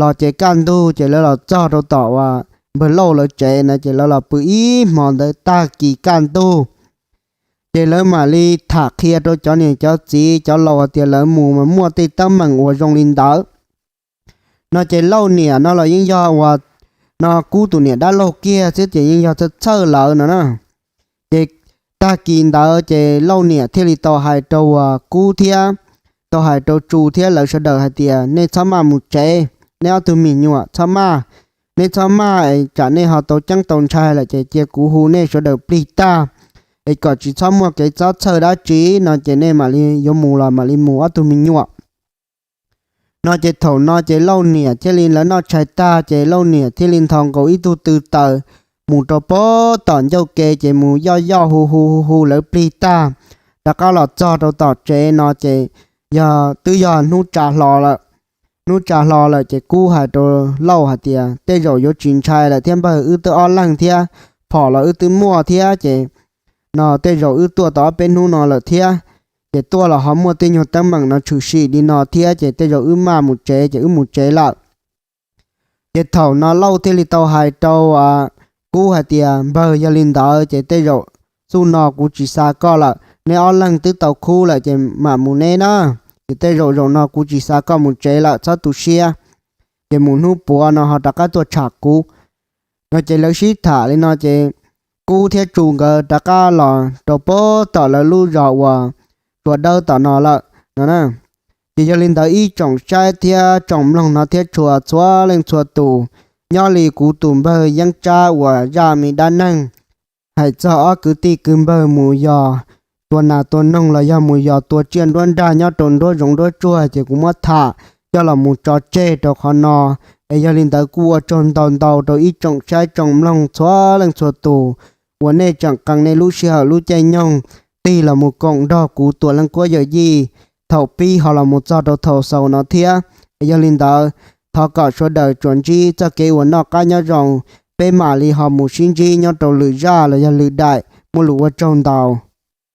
los ces kaj ntug ces lawv los txog rau tom uas npawg Lauj lawv tsev na, ces lawv los pw ib hmo ntawd tag kis kaj ntug ces lawv mam li tham qhia rau cov niam cov txiv cov laus hais tias lawv mus mas muaj tej teeb meem uas zoo li ntawd no. Ces Lauj niam no los yeej yog uas no Kub tus niam dab laug kiag xwb ces yeej yog txhawj txhawj lawv no na. Ces tag kis ntawd ces Lauj niam thiaj li tau hais rau uas Kub thiab, tau hais rau Tsu thiab lawv sawv daws hais tias nej txhob maj mus tsev, nej ob tug me nyuam txhob maj, nej txhob maj es tsam nej ho tau ceeb tau ntshai lawm ces cia kuv hu nej sawv daws plig tag es kom tsis txhob muaj kev txob txhawj dab tsi no ces nej mam li yuav mus los mam li mus ob tug me nyuam no. Ces thaum no ces Lauj niam thiaj li lawv noj tshais tag ces Lauj niam thiaj li nthos nkaus ib tug tw taws mus rau pem tom ncauj ke ces mus yoj yoj hu hu hu hu lawv plig tag, rov qab los txog rau tom tsev no ces yog twb yog hnub tsa hlo lawm. Hnub tsa hlo lawm ces Kub hais rau Lauj hais tias tej zaum yuav tsis ntshai lawm thiab npawg, wb twb ob leeg thiab, phom los wb twb muaj thiab ces no tej zaum wb tuaj tau ob peb hnub no lawm thiab, ces tuaj los ho muaj tej nyuag teeb meem no tshwm sim li no thiab ces tej zaum wb maj mus tsev ces wb mus tsev lawm. Ces thaum no Lauj thiaj li tau hais rau Kub hais tias npawg, yog li ntawd ces tej zaum xub no kuv tsis xa koj lawm, neb ob leeg twb tau khub lawm ces mam mus neb na, ces tej zaum zaum no kuv tsis xa koj mus tsev lawm txhob tu siab, ces mus hnub puav no ho rov qab tuaj tsham kuv no. Ces lawv sib tham li no ces Kub thiab Tsu nkawd rov qab los rau pem tom lawv lub zos uas Tsua Dawb tom no lawm no. Ces yog li ntawd ib tsoom saib thiab tsoom mloog no thiab tshua txhua leej txhua tus, nyob li kuv tus npawg Yeeb Tsab uas zaj me dab neeg hais txog ob kwv tij kwv npawg mus yos tua nas tua noog los yog mus yos tua tsiaj nruab nrag nyob rau nruab zoov nruab tsuag ces kuv muab tham coj los mus tso tseg rau qhov no. Es yog li ntawd kuj ua tsaug ntau ntau rau ib tsoom saib tsoom mloog txhua leej txhua tus uas nej tseem qee nej lub sij hawm lub caij nyoog tig los mus koom nrog kuv Tuam Leej Kuab Yawm Yij thaum pib ho los mus txog rau thaum xaus no thiab. Es yog li ntawd, thov kom sawv daws tsuas ntsib txoj kev uas noj qab nyob zoo, peb mam li ho mus sib ntsib nyob rau lwm zaj los yog lwm daim, muaj lus ua tsaug ntau.